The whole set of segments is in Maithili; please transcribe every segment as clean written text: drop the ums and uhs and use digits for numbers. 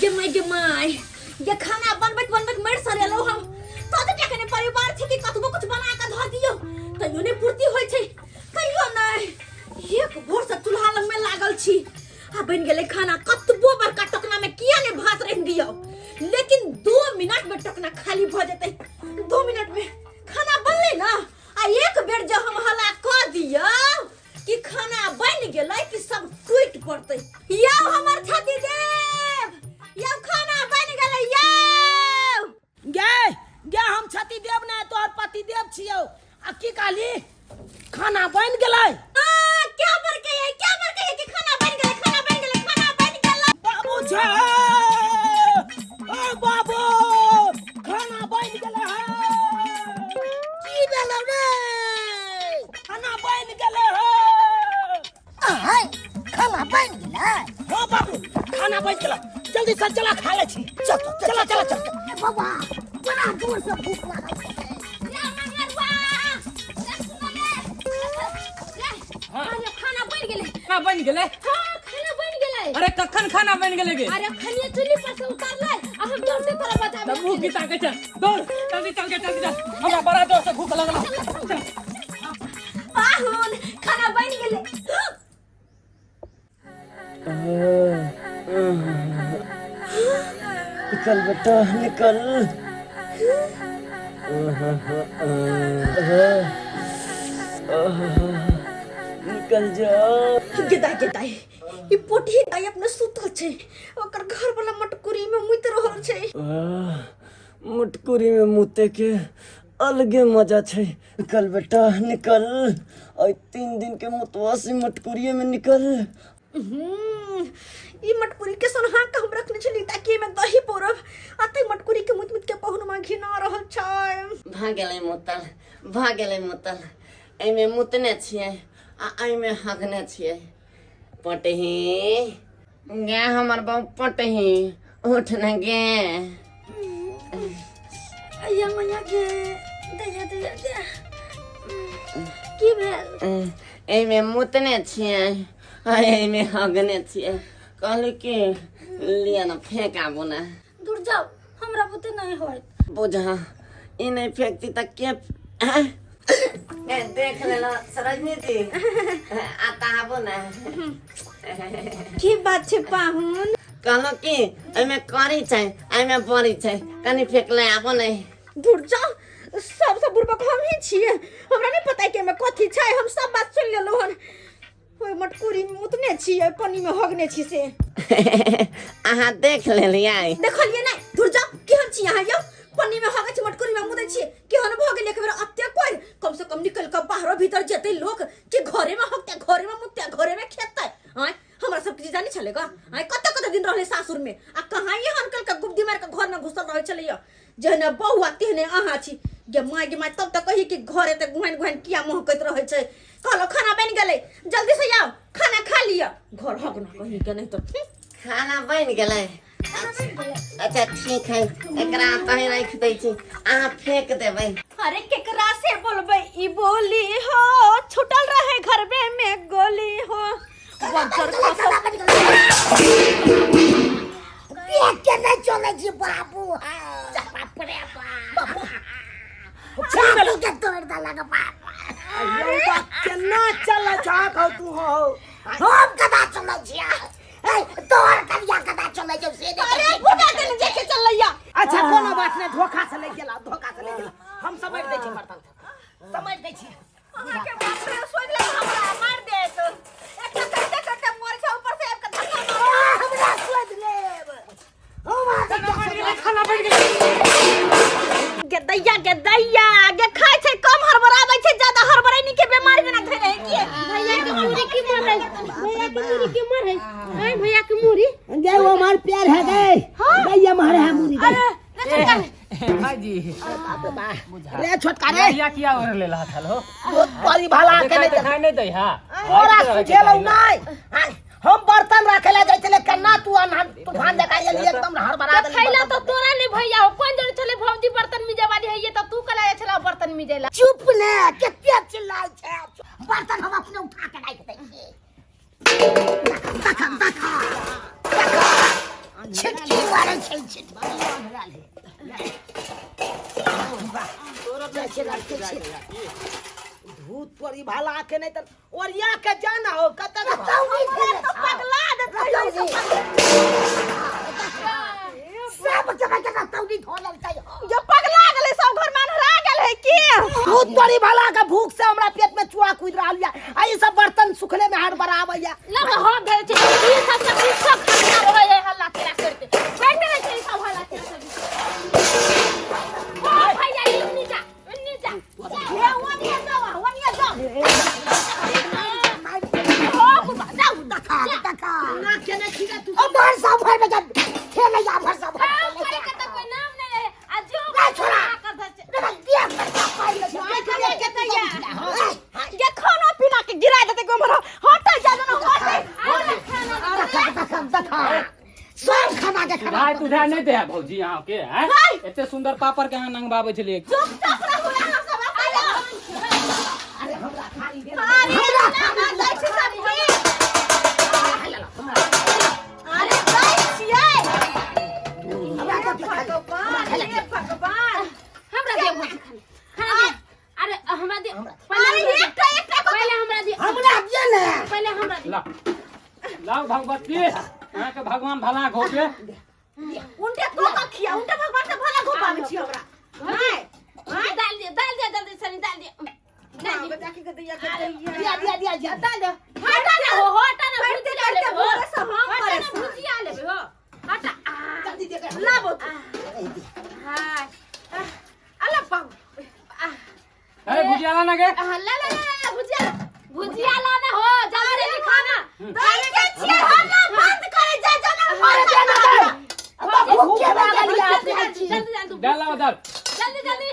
गे माय गे माय गे खाना बनबैत बनबैत मरि सरेलौ हम। तोते टाके ने परिवार छै कि कतबो कुछ बना के धऽ दियौ तैयो नहि पूर्ति होइ छै, तैयो नहि। एक भोर से चूल्हा लग में लागल छी आ बनि गेलै खाना। कतबो बड़का टोकना में किया ने भात राखि दियौ, लेकिन 2 मिनट में टोकना खाली भऽ जेतै। 2 मिनट में खाना बनलै ना, आ एक बेर जब हम हल्ला कऽ दियौ कि खाना बनि गेलै कि सब टूटि पड़तै। यौ हमर छति देव, यौ खाना बनि गेलै यौ। गे गे, हम छति देव ने तोहर पति देव छियौ। आ की कहली, खाना बनि गेलै? आ क्या बर के है, क्या बर के है कि खाना बनि गेलै, खाना बनि गेलै, खाना बनि गेलै। बाबू छै, ओ बाबू, खाना बनि गेलै है। की भेलौ रे? खाना बनि गेलै है। आय, खाना बनि गेलै? हाँ बाबू, खाना बनि गेलै, जल्दी से चला, खा लै छी। चल चला चला चल। ए बाबा, बड़ा जोर से भूख लागल छै। रे मंगलुआ, रे सुनो रे। रे, अरे खाना बनि गेलै। खाना बनि गेलै? हाँ, खाना बनि गेलै। अरे कखन खाना बनि गेलै गे? अरे खनिया चुल्ही पर से उतारलै आ हम दौड़ते तोरा बताबै। तब मुँह की ताकै छै? दौड़ जल्दी, चल के जल्दी चल, हमरा बड़ा जोर से भूख लगल। चल। पाहुन, खाना बनि गेलै। निकल बेटा निकल। निकल जा। गेदाइ गेदाइ, ई पोठी दाइ अपने सुतल छै, ओकर घर वाला मटकुरी में मुति रहल छै। मटकुरी में मुते के अलगे मजा छै। निकल बेटा निकल, और 3 दिन के मुतवा से मटकुरिये में निकल। ई मटकुरी के सोनहा के हम रखने छली ताकि एमे दही पौरब, आ तै मटकुरी के मुत मुत के पहुनमा घिना रहल छै। भऽ गेलै मुतल, भऽ गेलै मुतल। एहिमे मुतने छियै आ एहिमे हगने छियै। पटही गे, हमर बहु पटही, उठ न गे। अय्या मैया गे, दैया दैया गे, की भेल? एहिमे मुतने छियै आ एहिमे हगने छियै। कहली कि लिअ ने, फेंक आबू ने। दूर जाओ, हमरा बुते नहीं होत। बुझा, ई नहीं फेंकती तऽ के आँय? ए, देख लेना सरोजनी जी, आता आबू ने। की बात छै पाहुन? कहलहुँ कि एहिमे करी छै, एहिमे बड़ी छै, कनि फेंकले आबू ने। दूर जाओ, सबसँ बुड़बक हम ही छियै। हमरा नहीं पता कि एहिमे कथी छै। हम सब बात सुनि लेलहुँ हन। ओहि मटकुरी में मुतने छी, ओहि पानी में हगने छी से अहाँ देख लेलियै? देखलियै नहि। दूर जाओ, केहन छी अहाँ यौ? पन्नी में हगै छी, मटकुरी में मुतै छी। केहन भऽ गेल एक बेर अत्ते कोइ? कम से कम निकल कऽ बाहरो भीतर जेतै लोक कि घरे में हगतै, घरे में मुततै, घरे में खेतै? आँय, हमरा सब किछु जानी छलै गा? आँय, कते कते दिन रहलै सासुर में आ कहाँ एहन कल के गुब्दी मारि के घर में घुसल रहै छलैया। जेहने बौआ तेहने अहाँ छी। गे माय गे माय, तब तऽ कही कि घर एते गुहाइन गुहाइन किया महकैत रहै छै। कहलो खाना बनि गेलै, जल्दी से आउ, खाना खा लिअ। घर हगना कहीं के नहीं तो। खाना बनि गेलै? अच्छा ठीक है, एकरा तही राखि दै छी, अहाँ फेंक देबै। अरे केकरा से बोलबै ई बोली हो, छुटल रहे घरबे में गोली हो, बज्जर खसल। देख के नहीं चले छी बाबू। हाँ, बाप रे बाप, छाती के तोड़ देलक बाप। यौ बा, केना चलै छह कहू तू हो? हम कदा चलै छियै? ए, तोहर कनिया कदा चलै छौ से नहीं। अरे फुटा देने जे के चलैया। अच्छा कोनो बात नहीं, धोखा से ले गेला, धोखा से ले गेला। हम समझ दै छी, बर्तन समझ दै छी। अहाँके बाप रे, सोचि लेब हमरा मारि देत। एकटा करते करते मर छै, ऊपर से आबि कऽ धक्का मार। आ, हमरा सोचि लेब हम अहाँके। खाना बनि गेलै, खाना बनि गेलै। गे दैया गे दैया गे, खाय छै कम, हड़बड़ाबै छै ज्यादा। हड़बड़ैनी के बीमारी बिना धरे है की? भैया के मुरी की मर है? भैया के मुरी की मर है? आय भैया के मुरी गे, वो हमार प्यार है गे, गैया मारे है मुरी गे। अरे रे छोटका। भाईजी। रे छोटका रे। या किया और ले रहा था लो? बहुत बड़ी भला के नहीं। देखाई नहीं दै हा? तोरा सुझेलौ नहीं। आय, हम बर्तन रखे ला जाय छले, कन्ना तू अनहन तूफान जका एली, एकदम हड़बड़ा देली। खैला बर्तन तो तोरा नहीं भैया हो, कोन जन छले भौजी बर्तन मिजे वाली है ये, तो तू कला छला बर्तन मिजेला। चुप ने, कते चिल्लाइ छै? बर्तन हम अपने उठा के राखि दै छियै। देख देख देख, छिटकी। दुआरे छै छै वाह छै राखे छै भूत तोरी भला के नहीं त ओरिया के जाना हो कत रतौनी भेलै तो पगला देतै रतौनी सब जगह के रतौनी धोलल छै जो पगला गेलै सब घर में अन्हरा गेल है की भूत तोरी भला के भूख से हमरा पेट में चूहा कूद रहल या आ ई सब बर्तन सुखले में हाथ बराबर या लग हम भेल छै ई सब सब ई सब खाना रहै है हल्ला केरा करते बैठ रहै छै ई सब हल्ला केरा करते ओ भैया ई नीचा नीचा हे ओनिया जाओ ओनिया जाओ ओ बुबा जाओ देखा देखा ना केने छी तू ओ भर सब भर में जब खेले जा भर सब भर काम करे के त कोई नाम नहीं रहे आ जो नहीं छोड़ा। कर दे छै। देखा दिया पर का पाई छै के के तैया ये खाना पीना के गिरा देते गोमर हट जा जना हट अरे खाना देखा देखा देखा सब खाना के खाना भाई तुझा नहीं दे भौजी यहाँ के हैं एते सुंदर पापड़ के अहाँ नंगबाबै छलियै चुपचाप रहू अहाँ सब अतै अरे हमरा खाली दे अरे ना दै छी सबके अरे दै छियै हमरा के देखा भगवान हे भगवान हमरा दे भौजी खाना खाना दे अरे हमरा दे पहले अरे हमरा दे एकटा एकटा पहले हमरा दे हमरा दिया ने पहले हमरा दे ला लाओ भगवती अहाँके भगवान भला घोटे उनटे को को खिया उनटे भगवान से भला घोपाबै छी हमरा नहीं दाल दे दाल दे जल्दी से दाल दे दाल दे जाके के दैया के दैया दिया दिया दिया दिया दाल दे हटा ना हो हटा ना करते भुजिया करते लेबे हो भोरे से हम हटा ना परेशान। भुजिया लेबे हो हटा जल्दी दे के लाबो तू हाय अल्लाह बाबू अरे भुजिया लाना के ला ला ला ला भुजिया भुजिया लाना हो जल्दी से खाना दै के छियै हम ना बंद करे जा जना अरे दे ना दे अब भूख के लागल लगे या जल्दी जल्दी जल्दी जल्दी दाल लाओ दाल जल्दी जल्दी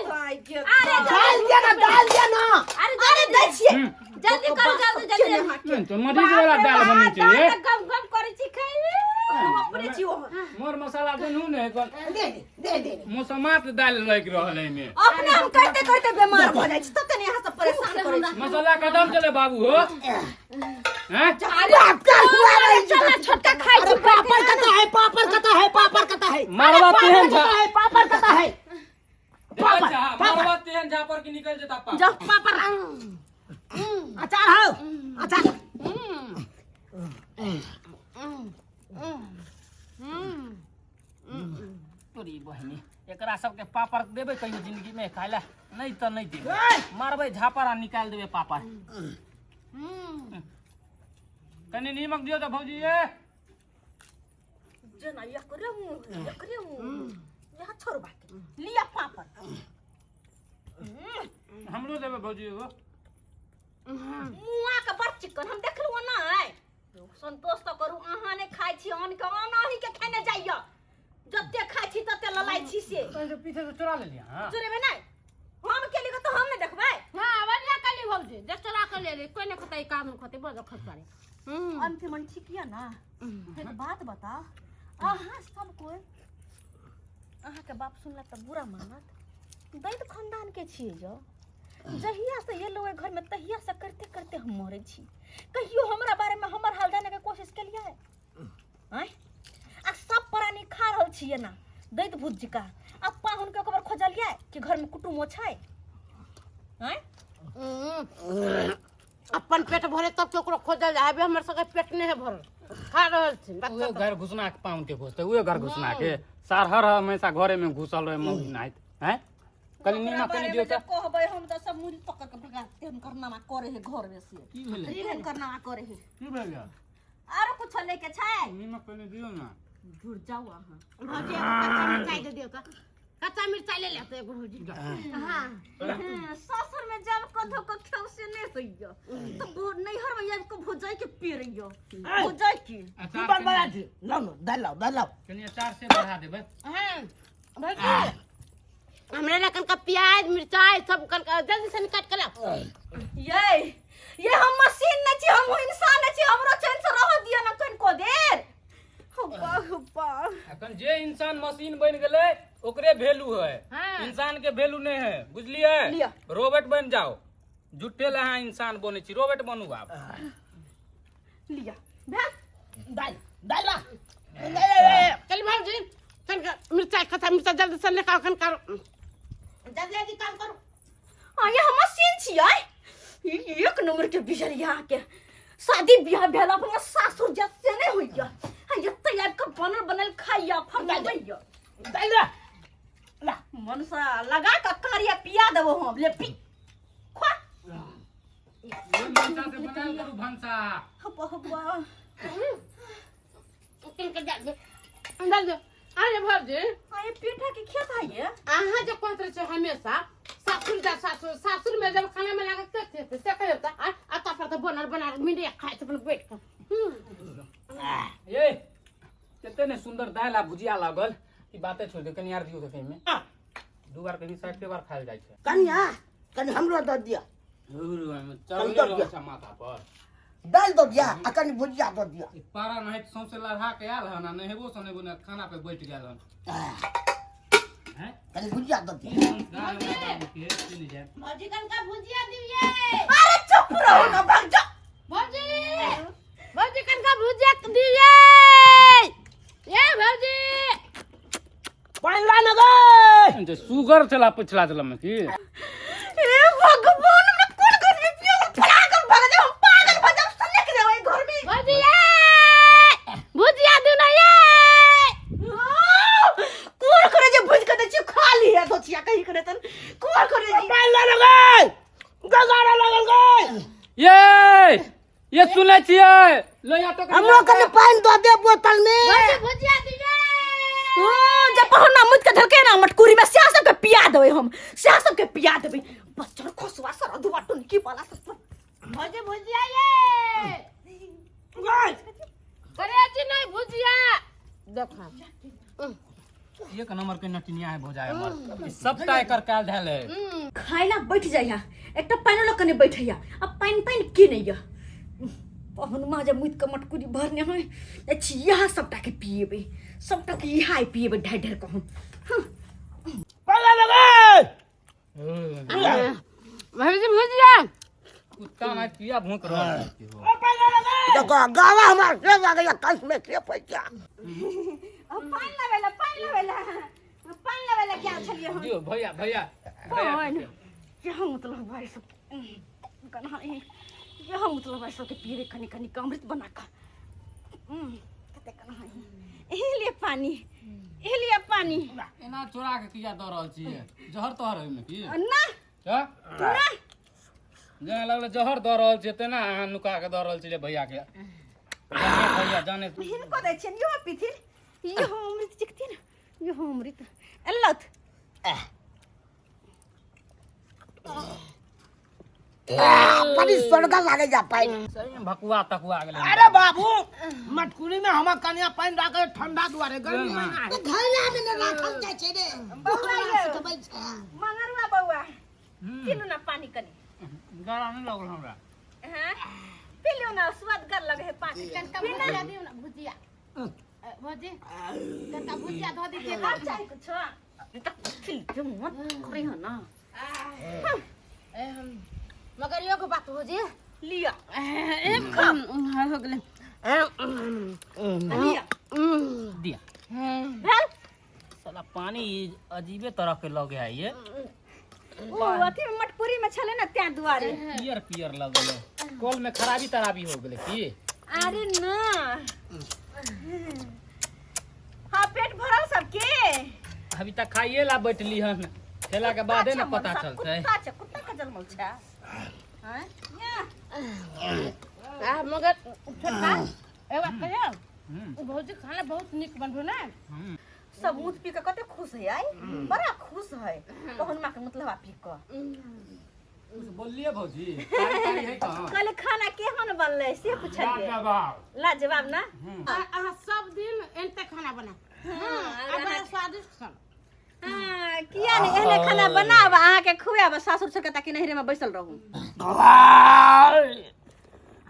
अरे दाल दिया ना दाल दिया ना अरे अरे दै छियै जल्दी करो जल्दी जल्दी नहीं, तो मरीज वाला दाल बननी चाहिए गम गम करै छी खाइ हम अपने छी ओहन मोर मसाला दुनू ने एकर दे दे दे मौसमात दाल लागि रहल है एहिमे अपने हम करते करते बीमार हो जाइ छी तते ने अहाँ सब परेशान करै छी मसाला कदम चले बाबू हो हैं बाप का हुआ रही चल छोटका खाइ अरे छी पापड़ कता है पापड़ कता है पापड़ कता है मारवा तेहन कता झा है पापड़ कता है पापड़ मारवा तेहन झापर के निकल जेता पा जाओ पापड़ अचार हो अचार तोरी बहिनी एकरा सबके पापड़ देबै कहियो जिंदगी में खाय ला नहीं तऽ नहीं देबै मारबै झापर आ निकालि देबै पापड़ कनि नीमक दियौ तऽ भौजी ये जेना एकरे मुँह एकरे मुँह यहाँ छोड़ बात लिया पापड़ हमरो देबै भौजी एगो मुआ के बड़ चिकन हम देखलहुँ नहि संतोष तऽ करू अहाँ नहि खाइ छी आन के आन अहीं के खेने जाइए जते खाइ छी तते ललाइ छी से तहन पीछे से चोरा लेलियै अहाँ चोरेबै नहि हम केली तऽ हम नहि देखबै हां बढ़िया कली भौजी जे चोरा के ले ले कोई नहीं खतै काम नहीं खतै बड़ खतरे अंतिम मन ठीक यऽ ना एक बात बताओ अहाँ सब कोई अहाँके बाप सुनलक तऽ बुरा मानत दैत खानदान के छियै जो जहिया से एलहुँ एहि घरमे तहिया से करते करते हम मरै छी कहियो हमरा बारेमे हमर हाल जाने के कोशिश केलियै आँय आ सब प्राणी खा रहल छियै ना दैत भूत जिका आ पाहुन के ओकर खोजलियै कि घरमे कुटुमो छै आँय अपन पेट भरे तब केकरो खोजल जाय अभी हमर सबके पेट नहीं है भरल खा रहल छी उहे घर घुसना के पाउन के घुसते उहे घर घुसना के सार हर हमेशा घरे में घुसल रहे मौगी नाहित हैं कनि नीमक कनि दियौ तऽ कहबै हम तऽ सब मुड़ी पकड़ के भगा देते हुनकर नामा करे है घर में से की भेलै हुनकर नामा करे है की भेलै आरो कुछ लेके छै नीमक कनि दियौ ना झुर जाउ अहाँ भौजी एगो कच्चा मिरचाई दे दियौ तऽ कच्चा मिरचाई ले लेते एगो भौजी हाँ हाँ, ससुर में जब कधो को खेव से नहीं होइयो तो नैहर में जब को भुजाई के पेरइयो भुजाई के की बनबा छी लाओ ना दाल लाओ दाल लाओ कनि अचार से बढ़ा देबै हाँ भौजी हमरा लखन का प्याज मिरचाई सब कन जल्दी से काट के लाओ ये ये हम मशीन न छी हम इंसान न छी हमरो चैन से रह दिया ना कनको देर हब्बा हब्बा अखन जे इंसान मशीन बनि गेलै ओकरे वैल्यू है हाँ। इंसान के वैल्यू नहीं है बुझलियै लिअ। रोबोट बनि जाओ झूठे ला अहाँ इंसान बनै छी रोबोट बनू आब लिया भेल दाल दाल ला चल भौजी जल्दी से निकाल कन कर जल्दी जल्दी काम करू। आ ये हम मशीन छियै, ई एक नंबर के बिजरिया के शादी बियाह भेल अपना सासुर जत से नहीं होइया। आ एते आबि के बनल बनल खाइया फरमाइया। दालि दे ला। मन से लगा के कारिया पिया देबो हम, ले पी खा। भनसा से बनायल करू भनसा। हब्बा हब्बा। के डाल दे, डाल दे। अरे भौजी, आ ये पेठा के खेत है ये। अहाँ जो कहत रहे छो हमेशा सासुर जा, सासुर सासुर में जब खाना में लागत थे से कहियो त आ अता पर त बनल बनल मिले खाइ अपन बैठ के। ये कते ने सुंदर दालि आ भुजिया लागल ई बाते छोड़ दे, कनी आर दियो त में दू बार कनी साइड के बार खायल जाइ छै। कनिया कनी हमरो दऽ दिअ। चढ़ले रहै छै माथा पर। दालि दऽ दिअ आ कनी भुजिया दऽ दिअ। ई पारा नहाइत सौंसे लढ़ा के आयल हन आ नहेबो सोनेबो ने खाना पे बैठ गेल हन। हैं? कनी भुजिया दऽ दिअ। दालि हमरा बाबू के चलि जायब। भौजी कनका भुजिया दिए। अरे चुप रहो ना, भाग जाओ। भौजी, भौजी कनका भुजिया दिए। ए भौजी, पानि ला न गै। जे सुगर चला पिछला जलम में की? ए भगवान, हमरा कोन घर में पियो पागल भग जाओ, पागल भग जाओ, सुनने के जाओ घर में। भौजी ए भुजिया दू ना ये। कोन करे जे भुज के दै छी खा ली है दोचिया कहीं करे तन कोन करे जी। पानि ला न गै, गगारा लागल गै। ये ये सुनै छियै लोहिया टोकरी हमरो कनी पानि दऽ दे बोतल में। भौजी भुजिया दिए। हाँ, जब पहुना मुझ के धरके ना मटकुरी में स्या सबके पिया देबै हम, स्या सबके पिया देबै। बच्चर खोसवा सर दुआ टुनकी वाला सब। भौजी भुजिया ये। गै। करे जी नहीं भुजिया। देखा एक नंबर के नटिनिया है भौजाई हमर, ई सबटा एकर काल धैल है। खाइला बैठ जाइया, एकटा पानि लऽ कने बैठैया आ पानि पानि के नहीं या। पहुनमा जब मुइत के मटकुरी भरने है अछि यहाँ सबटा के पिएबै, सबटा के यहाँ पिएबै ढाइ ढाइ कऽ हम। पानि ला न गै। भौजी भुजिया। कुत्ता ना किया भूख रहल छै। देखो गावा हमार से लागैया कंस में के पैसा। पानि लाबैला, पानि लाबैला, पानि लाबैला क्या छलियै हम। दियौ भैया, भैया, भैया। पानि यहाँ मतलब भाई सब कन्हा यहाँ मतलब भाई सबके पिएबै कनि कनि कऽ अमृत बना कऽ। कते कन्हा एही लिए पानि, एही लिए पानि। एना चोरा के किया दऽ रहल छियै? जहर तोहर ओहिमे की? ना। हँ? ना। जेना लगलै जहर दऽ रहल छियै तेना अहाँ नुका के दऽ रहल छियै भैया के। जाने भैया जाने। हिनको दै छियनि, इहो पीथिन, इहो अमृत चिखथिन, इहो अमृत एलथ। बड़ी स्वर्ग लागे जा पानि। सही में भकुआ तकुआ गेलै। अरे बाबू, मटकुरी में हमर कनिया पानि राखे ठंडा दुआरे गर्मी महीना है। घैला में ने राखल जाइ छै रे। बौआ यौ, सिखबै छै। मंगरुआ बौआ, पीलू ना पानि कनि। गला नहीं लगल हमरा। हाँ, पीलू ना, स्वादगर लगे है पानि। कनका भुजिया दियौ ना भुजिया। भौजी कनका भुजिया धऽ दितियै। और चाही कुछो? ई तऽ खिल मत करे हन ना। मगर एगो बात भौजी लिअ। हो गेलै। लिअ। दिया। भेल? साला पानी अजीबे तरह के लगे है ये। ओ अथी में मटकुरी में छलै ना त्यां दुआरे। पियर पियर लगल है। कल में खराबी तराबी हो गेलै की? अरे ना। हाँ पेट भरल सबके। अभी तक खाइए ला बैठली हन, खेला के बादे ना पता चलतै। कुत्ता छै, कुत्ता के जन्मल छै। हैं? आ मगर छोटका एक बात कहियौ, भौजी खाना बहुत नीक बनबो ने। सब मुँह पी के कते खुश है आई, बड़ा खुश है पहुनमा के मतलब पी के। कुछ बोललिए भौजी? तारी तारी है कहाँ? कहले खाना केहन बनलै से पुछलियै। लाजवाब। लाजवाब ना? अहाँ सब दिन एनते खाना बना। हाँ, बड़ा स्वादिष्ट सन। हाँ, किया नहीं एहने खाना बनाब अहाँके खुआब सासुर छोड़ के ताकि नैहरे में बैसल रहू।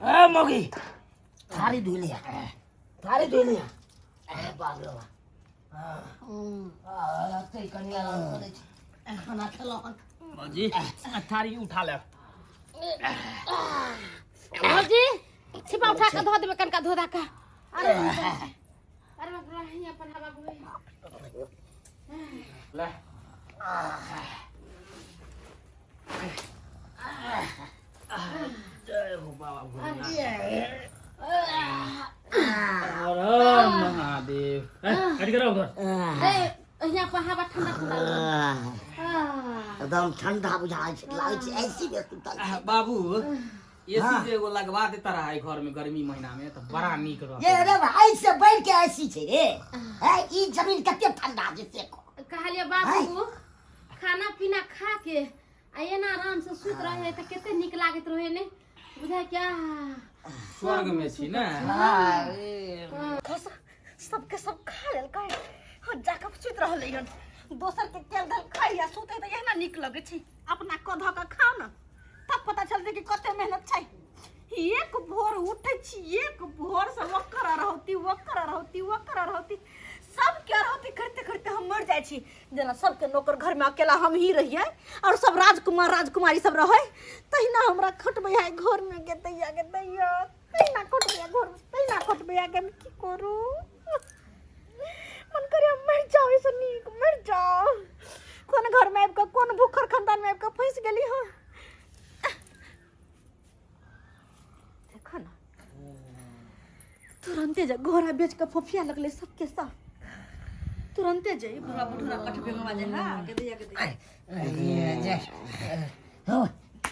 ए मौगी, थारी धोइ लिया, थारी धोइ लिया। ए बाप रे बाप। कनिया खाना खेलहुँ हन। भौजी थारी उठा ले। भौजी छिपा उठा के धो देबै कनका धो धा के। अरे अरे बाप रे, हियां पर हवा बहै। ले जय हो बाबा भोलेनाथ हर हर महादेव ए, हट करो उधर ए यहाँ पर हवा ठंडा ठंडा आह, एकदम ठंडा बुझाइ छै लागै छै ऐसी में सुतल आह, छी। बाबू एसी जे एगो लगवा देता रहा है घर में गर्मी महीना में तो बड़ा नीक रहता ये रे भाई से बढ़ के ऐसी छै रे है ई जमीन कते ठंडा छै से कह। कहलिए बाबू खाना पीना खा के आ एना आराम से सुत रहे तऽ कते नीक लागैत रहे ने बुझाय क्या स्वर्ग में छी ने खस सबके सब खा लेलकै हँ जाकऽ सुति रहलै हन दोसर के तेल धल खाइ आ सुतै तऽ एहिना नीक लगै छै अपना कऽ धऽ कऽ खाउ ने तब पता चलतै कि कते मेहनत छै एक भोर उठै छी एक भोर से ओकर रहती ओकर रहती ओकर रहती सबके रहती करते करते हम मर जाइ छी जेना सबके नौकर घर में अकेला हम ही रहियै और सब राजकुमार राजकुमारी सब रहै तहिना हमरा खटबै है घर में गे दैया गे दैया तहिना खटबै है घर में तहिना खटबै है गे हम की करू मन करे हम मर जाओ ऐसे नीक मर जाओ कोन घर में आबि कऽ कोन भूखर खानदान में आबि कऽ फंसि गेली हँ देखो ना तुरंते जे घोड़ा बेच के फोफिया लगले सबके सब तुरंते जे बुढ़ा बुढ़ा कटबे में जे हां के दैया के दैया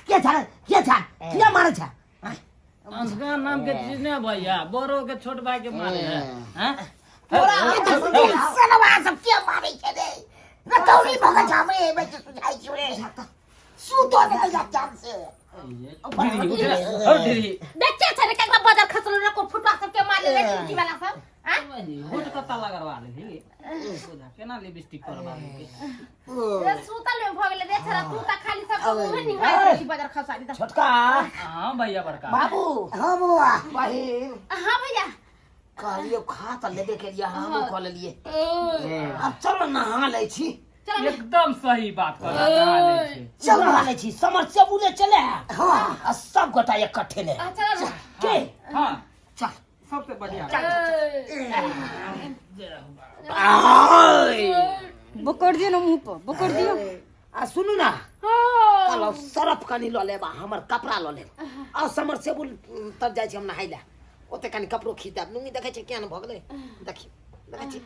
के छ के छ किया मारे छ अंशका नाम के चीज नहीं भैया बड़ो के छोट भाई के मारे है हैं? तोरा सलवा सब के मारे छ रे रतौनी भगत छ हमरे एबै के सुझाइ छियो रे सुतो ने दैया जान से ढिरी, उठे, हौ ढिरी। देख के छै रे केकरा बाजार खसलो रे को फुटवा सब के मारले रे टिकी वाला सब आँ? होठ कत्ता लगरवा लेली सोझा केना लिपस्टिक करवा लेली रे सुतल में भऽ गेलै रे छरा तू त खाली सब के मुँहे निहार छी बाजार खसा दी त छोटका हाँ भैया बड़का बाबू हाँ बौआ बहिन हां भैया कहलिए खा तऽ लेबे केलिए हमहूँ खा लेलिए आब चलो नहा लै छी चल एकदम सही बात कर रहा है चल नहा लै छी समरसेबुले चले हाँ आ सब गोटा इकट्ठे ले आ, चल के हाँ चल सबसे बढ़िया बोकड़ दियो ना मुंह पर बोकड़ दियो आ सुनू ना हाँ। कहलहुँ सरफ कनि लऽ लेब आ हमर कपड़ा लऽ लेब आ समरसेबुल तब जाइ छी हम नहाय लए ओते कनि कपड़ो खींच देब लुङ्गी देखै छियै केहन भऽ गेलै देखी देखै छी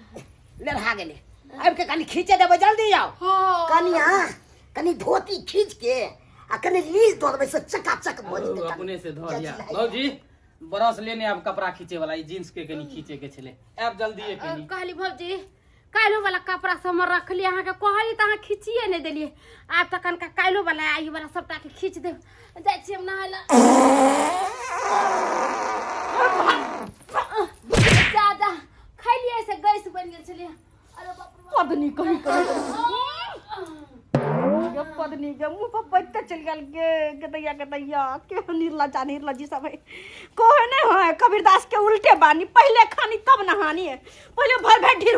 लेलहा गेलै आबि के कनि खींचे देबै जल्दी आउ कनिया कनि धोती खींच के आ कनि लीज दऽ देबै से चकाचक भऽ जेतै कनि। अपने से धो लिया भौजी ब्रश लेने आब कपड़ा खींचे वाला ई जींस के कनी खींचे के छले आब जल्दी कनी कहली भौजी काल्हो वाला कपड़ा सब हम रखली अहाँके कहली तऽ अहाँ खींचिए नहि देलियै आब तऽ कनिका काल्हो वाला आइ वाला सबटा के खींच देब जाइ छी हम नहाय लए जा जा खैलियै से गैस बनि गेल छलियै अरे बाप रे बाप। पदनी कहीं कहीं गे पदनी गे मुंह पर बैठते चल गेल गे गदैया गदैया के निर्लज्जा निर्लज्जी सब है कोहे नहीं है कबीरदास के उल्टे बानी पहले खानी तब नहानी है पहले भर भर ढेर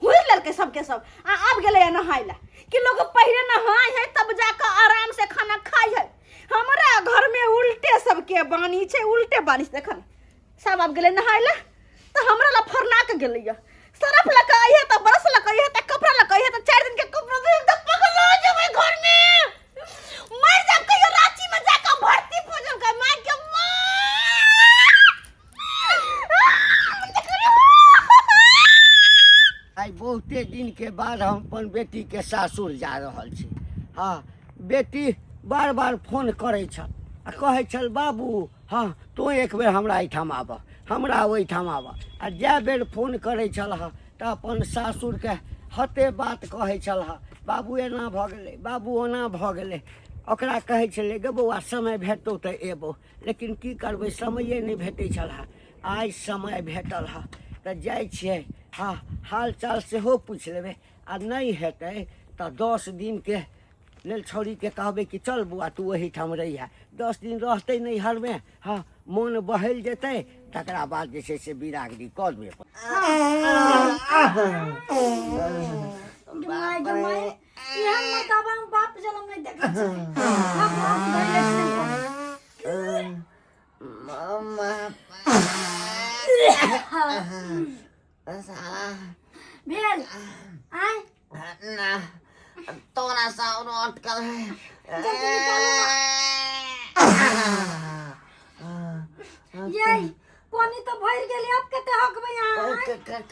हुर लेलकै सबके सब आ आब गेलै नहाय ला कि लोग पहले नहाय है तब जाकर आराम से खाना खाय है हमरा घर में उल्टे सबके बानी छै उल्टे बानी छै देखन सब आब गेलै नहाय ला तऽ हमरा ला फरना के गेलैया सरफ लऽ कऽ अइहे तऽ ब्रश लऽ कऽ अइहे तऽ कपड़ा लऽ कऽ अइहे तऽ 4 दिन के कपड़ा दे तऽ पगला जेबै घर में मर जाब कहियो रांची में जाकर भर्ती भऽ जाब गे माय के माँ आइ बहुते दिनके बाद हम अपन बेटीके सासुर जा रहल छी। हँ, बेटी बार बार फोन करै छल आ कहै छल, बाबू हँ तोँ एक बेर हमरा एहिठाम आबह, हमरा ओहिठाम आबह। आ जए बेर फोन करै छल हँ तऽ अपन सासुरके हते बात कहै छल हँ, बाबू एना भऽ गेलै, बाबू ओना भऽ गेलै। ओकरा कहै छलै, गे बौआ समय भेटतौ तऽ एबौ। लेकिन की करबै, समये नहि भेटै छल हँ। आइ समय भेटल हँ तऽ जाइ छियै, हँ हालचाल सेहो पूछि लेबै आ नहि हेतै तऽ 10 दिनके लेल छौड़ीके कहबै कि चल बौआ तू ओहिठाम रहिहे। 10 दिन रहतै नैहरमे, हँ मोन बहलि जेतै, तकरा बाद जे छै से बिदागरी कऽ देबै। गे माय गे माय, एहन मर्दाबा हम बाप जनम नहि देखै छी। भगवान धैले छै। मम्मा साला भेल आय ना तोरा सा औरो अटकल है। जल्दी निकालू। ये पानी तो भर गेलै, अब कते हकबै अहाँ?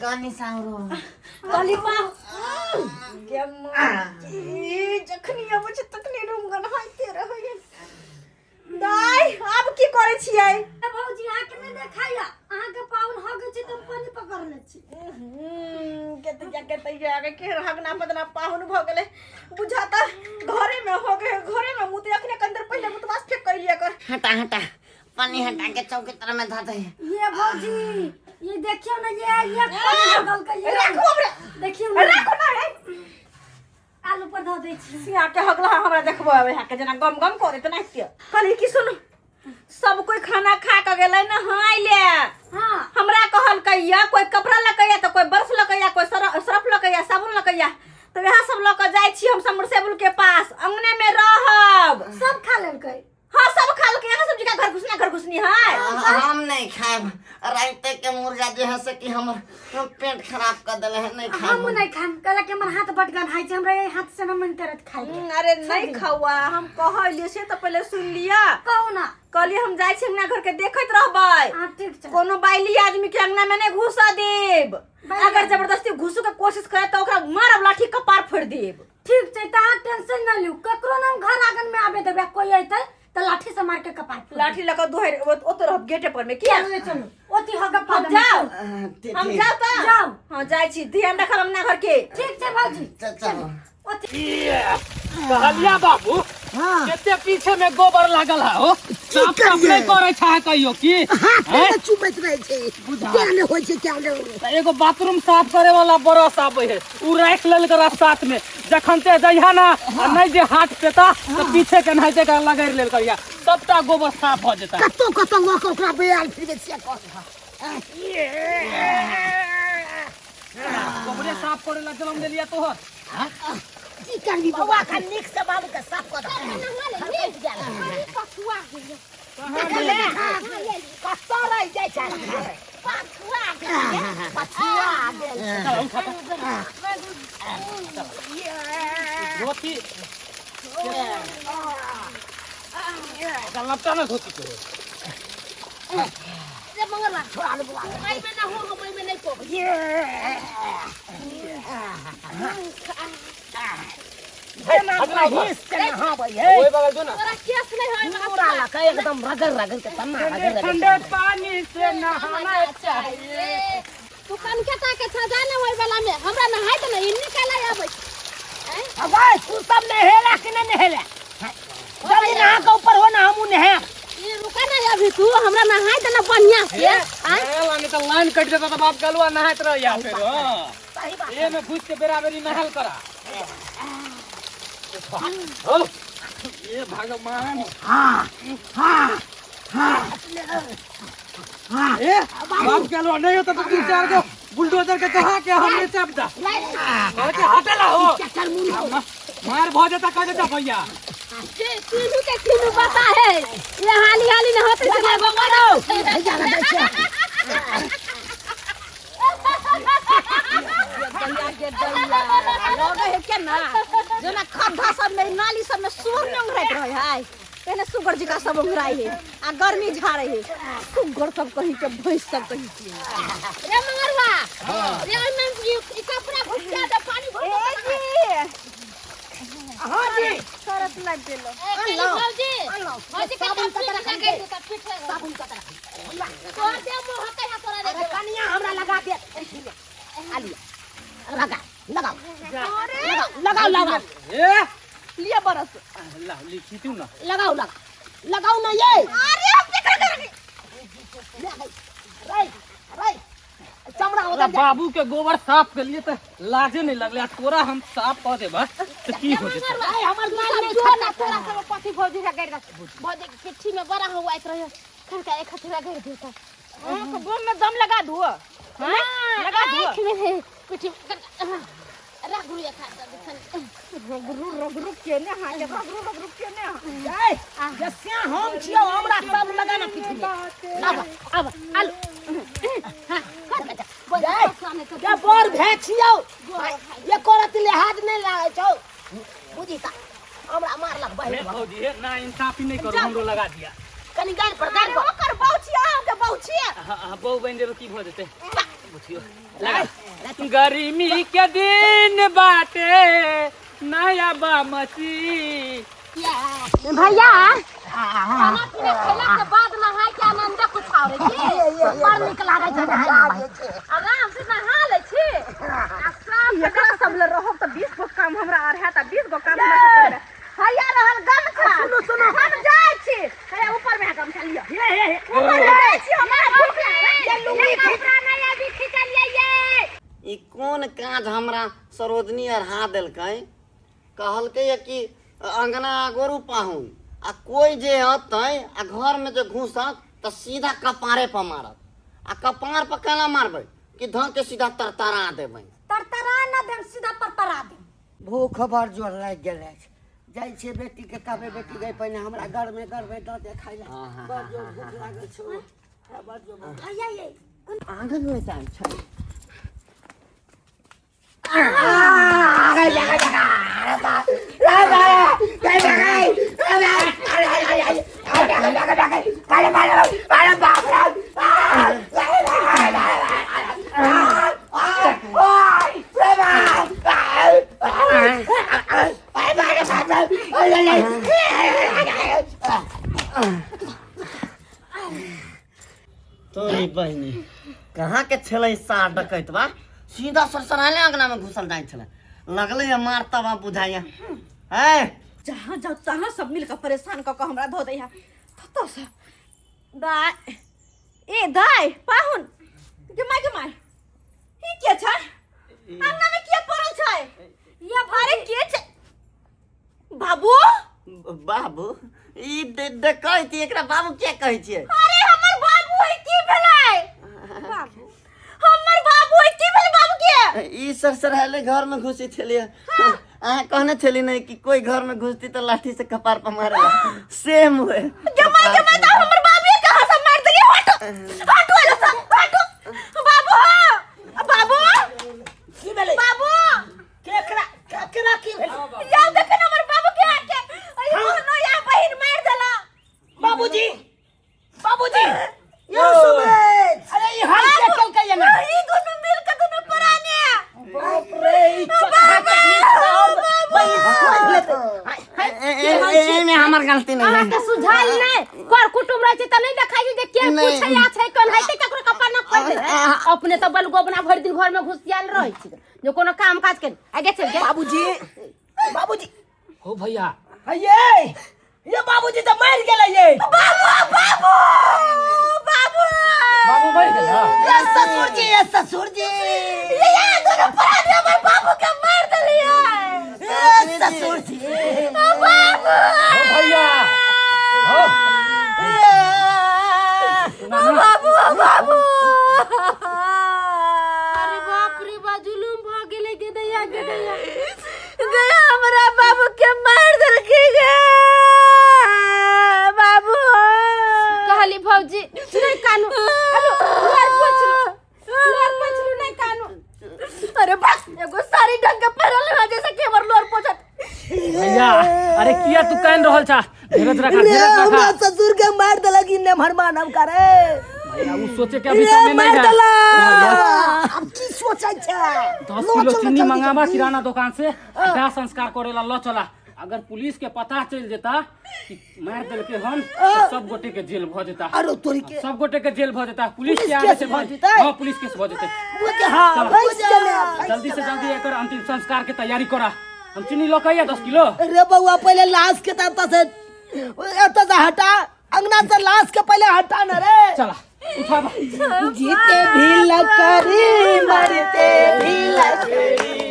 कनी साउरो। कहली बा गे माँ, जखनी अबै छै तखनी रूम गन्हाइते रहैए। दाइ, आब की करै छियै? भौजी, अहाँके नहि देखाइया, अहाँके पाहुन हगै छै तऽ हम पानि पकड़ने छी। केते जा केते आगे के हगना पदना पाहुन भऽ गेलै। बुझाता घरे में हो गए, घरे में मुत। अखने कंदर पहिले मुतवास फेक कैलिए कर। हटा हटा, पानी हटा के चौकी तरह में धऽ दे। ये भौजी, ये देखियौ ने, ये पानि लगल के ये। राखू हमरा। देखियौ ने। राखू ना रे। आलू पर धऽ दै छी। सिया के हगला हमरा देखबो आबै के जेना गम गम करे त नाहिते। कहली कि सुन, सब कोई खाना खा के गेलै ने हाय ले। हाँ। हमरा कहलकैया कोई कपड़ा लकैया तऽ कोई बर्फ लकैया, कोई सर्फ लकैया, साबुन लकैया, तऽ वएह सब लऽ के जाइ छी हम समरसेबुल के पास, अंगने में रहब। सब खा लेलकै? हाँ, सब खा लेलकै। यहाँ सब जगह घर घुसना घर घुसनी है। हम नहीं खाएब, राइते के मुर्गा जे है से कि हमर पेट खराब कर देले है, नहीं खाएब। हमहूँ नहीं खाएब, कहलक कि हमर हाथ बड गन्हाइ छै, हमरा एहि हाथ से न मन करत खाइ के। अरे नहीं खावा, हम कहलिए से तऽ पहिले सुन लिअ। कहू ना। कहलिए हम जाइ छी अंगना घर के देखैत रहबै। हाँ, ठीक छै। कोनो बाइली आदमी के अंगना में नहीं घुसा देब। बाइली। अगर जबरदस्ती घुसू के कोशिश करे तो ओकरा मारब लाठी, कपार फोड़ देब। ठीक छै, तऽ अहाँ टेंशन न लिउ, ककरो न हम घर आंगन में आबे देबै, कोई अयतै तऽ लाठी से मार के कपार फोड़ देब। लाठी लऽ कऽ दुहरि ओतऽ रहब गेटे पर में किया? चलू चलू, ओती हगब हम पादम। जाउ। ठीक। हम जाउ तऽ। जाउ। हाँ, जाइ छी, ध्यान रखब अंगना घर के। ठीक छै भौजी। चलो। कहलिया बाबू, कते पीछे में गोबर लागल है हो, साफ साफ नहीं करे छा कहियो की? हाथ चुपैत रहै छै, क्या ने होइ छै, क्या ने। तऽ एगो बाथरूम साफ करे वाला ब्रश आबै है, उ राखि लेल करा साथ में, जखन ते जइहा ना आ नहीं जे हाथ पेता तऽ पीछे के नहाइते के लगड़ लेल करिया, सबटा गोबर साफ भऽ जेता। कतौ कतौ लऽ कऽ ओकरा बेयाल फिरबै छियै कऽ। गोबरे साफ करे ला जन्म देलिया तोहर। की करबी बौआ, का नीक से बाबू के साफ कऽ दे। पछुआ गेलै। कतऽ रहि जाइ छै? पछुआ गेलै। पछुआ गेल। चल, उठा तऽ। धोती चल, लपटा ना धोती के। रे मंगलवा, एहिमे ना हो, हम एहिमे नहि पबै। हिस के नहाबै है। ओए बगल जो ना। तोरा केस नहि होय। पूरा लका एकदम रगड़ रगड़ के तन्ना रगड़ रगड़। ठंडे पानी से नहाना चाहिए। तू कनके ताके छा, जा ने ओहि वाला में, हमरा नहाय दे ने, ई निकाले आबै। अबे तू सब नहेला कि नहीं नहेला? जल्दी नहा के ऊपर हो ना, हमू नहायब। ई रुका ना अभी, तू हमरा नहाय दे ना बढ़िया से। आँय? लाने तो लाइन कट जाता तो बाप गलुआ नहात रह या फिर। हाँ, ये में घुस के बेरा बेरी नहाल करा हो। ये भगवान। हाँ हाँ हाँ। ए बाप गलुआ नहीं होता तो तीन चार को बुलडोजर के चढ़ा के हमने चाप दा के हटेला हो, मार भ जाता, कह देता भैया। जे तीनू के तीनू बता है, ये हाली हाली न होते से नहीं बकरो। भैया दै छै। लगे है के ना जेना खड्डा सब में, नाली सब में सुअर नहीं उंघराइत रहे है, तेने सुगर जका सब उंघराइ है आ गर्मी झाड़े है। सुगर सब कहीं के, भैंस सब कहीं के। रे मंगरवा रे, ओहिमे ई कपड़ा घुसिया दे, पानी भर ए जी। हाँ जी। सरत लाग गेलो। दे। भौजी, भौजी के साबुन तब कतरा पीठ लगे दे, तब पीठ लगे। साबुन कतरा। तोर दे मुँह हकै है तोरा। अरे कनिया, हमरा लगा दे, आलिया लगा, लगाओ लगाओ लगाओ लगाओ। ए लिया बरस। ला लिखी तू ना। लगाओ लगाओ लगाओ ना ये। अरे हम केकरा करेंगे? रे रे, चमड़ा तोरा उधर जा। बाबू के गोबर साफ के लिए तो लाजे नहीं लगले आ तोरा हम साफ कर देबा तो की हो जेतै? ए, हमर लाज नहीं। जो ना तोरा सब पति भौजी का गैर, भौजी के पिट्ठी में बड़ा हुआ रहे, खनका एक हथुरा गैर देता। अहाँ के बोम में दम लगा दू। हाँ, लगा दू। आँख में है, पिट्ठी में रगड़ू एक हाथ दे। रगड़ू रगड़ू केने हाँ के, रगड़ू रगड़ू केने हाँ। ए, जैसे हम छियो, हमरा सब लगाना पीछे में। अब अब आलू हाँ कर ए, ये बर भे छियो, ये करत ले लिहाज नहीं लागै छौ बुझी ता हमरा मारलक बहिन हे भौजी हे ना इंसाफी नहीं करू हमरो लगा दिया कनी गाल पर गाल पर ओकर बाऊ छियै अहाँके बाऊ छियै हाँ हाँ बहु बनि जेबै की भऽ जेतै बुझियौ लगा गर्मी के दिन बाटे नया बामची भैया खाना पीना खेला के बाद नहाय के आनंद कुछ और है की बड़ नीक लागै छै नहाय मे। आराम से नहा लै छी आ शाम के एकरा सब ले रहब तऽ 20 गो काम हमरा आर हैत आ 20 गो काम हमरा सब करबै हैया रहल गमछा सुनू सुनू हम जाइ छी हैया ऊपर में है गमछा लिअ ऊपर में जाइ छी हमरा भूख लागल ये कपड़ा नहीं अभी खिंचलिए ये ई कोन काज हमरा सरोजनी अढ़ा देलकै कहलकै ये कि अंगना गोरू पाहुन आ कोई जे अतै आ घर में जे घुसत तऽ सीधा कपारे पर मारत आ कपार पर केना मारबै कि धऽ के सीधा तरतरा देबै तरतरा न देम सीधा परतरा देम भूख बड़ जोर लागि गेल अछि जाइ छियै बेटीके कहबै बेटी गई पहिने हमरा गरमे गरमे दऽ दे खाइ लए बड़ जोर भूख लागल छौ बड़ जोर भूख भैया ये आंगन में जाइ छै तोरी बहिनी कहाँ के छलै सार डकैत बा सीधा सरसराले अंगना में घुसल जाइ छलै लगलै है मारता बा बुझाइया है जहाँ जाओ तहाँ सब मिलकर परेशान कऽ कऽ हमरा धो दै है तो सब दाय ए दाय पाहुन गे माय गे माय ई के छै अंगना में किया पड़ल छै ये अरे के छै बाबू बाबू ई डकैत एकरा बाबू किया कहै छियै अरे हमर बाबू है की भेलै बाबू हमर बाबू है की भेलै बाबू के ई सरसराले घर में घुसी छलियै अहाँ कहने छली नहीं कि कोई घर में घुसती तो लाठी से कपार पर मारेला सेम हुए गे माय गे माय तऽ हमर बाबू कहाँ से मार देलियै हटो हटो एला से हटो बाबू हो बाबू की भेलै बाबू केकरा केकरा की भेलै यार देखे न हमर बाबू के आके अरे मोहनो या बहिन मार देला बाबूजी बाबूजी यौ सुमेश अरे ई हाल के केलकै ये ना ई दुनू मिल के दुनू प्राणी बाप रे ई चटहा चटनी और बहिन खोज लेतै एमे हमर गलती नहीं है अहाँके सुझाल नहि कर कुटुम रहै छै तऽ नहि देखाइ छै जे के नहि। पूछै आ छै कोन हेतै ककरो कपार न खोलि दै अपने तऽ बलगोबना भरि दिन घर में घुसियाल रहै छै जो कोनो काम काज के आगे चल गे बाबूजी बाबूजी हो भैया ये ये बाबूजी तऽ मरि गेलै ये बाबू बाबू बाबू बाबू मरि गेल ये ससुर जी ये ससुर जी ये दोनों प्राणी हमर बाबू के मार देलियै ये ससुर जी बाबू हो भैया हो बाबू बाबू अरे बाप रे बा जुलुम भ गेलै गे दैया गे दैया गे हमरा बाबू के मार देलकै गे बाबू कहली भौजी नहीं कानू अरे लोर पोछलू लोर पोछलू नहीं कानू अरे बस एगो साड़ी ढंग के पहिरल है जैसे कि हमर लोर पोछत भैया अरे किया तू कान रहल छा धीरज रखा रे धीरज रखा हमरा ससुर के मार देलक ई नेमहर मानव करे भैया उ सोचे के अभी रे समय मार नहीं है देलक अब की सोचै छै 10 किलो चीनी मंगावा किराना दुकान से आ दाह संस्कार करेला ल चला अगर पुलिस के पता चल जेता कि मार देलके हन तो सब गोटे के जेल भ जेता अरे तोरी के सब गोटे के जेल भ जेता पुलिस के पुलिस आगे केस से भऽ जेतै? हां पुलिस केस भ जेतै बुझ हां भैंस जमे जल्दी से जल्दी एकर अंतिम संस्कार के तैयारी करा हम चीनी लऽ के 10 किलो रे बउआ पहले लाश के तब से एतऽ से हटा अंगना से लाश के पहले हटा न रे चला उठाबा जीते भी लकड़ी मरते भी लकड़ी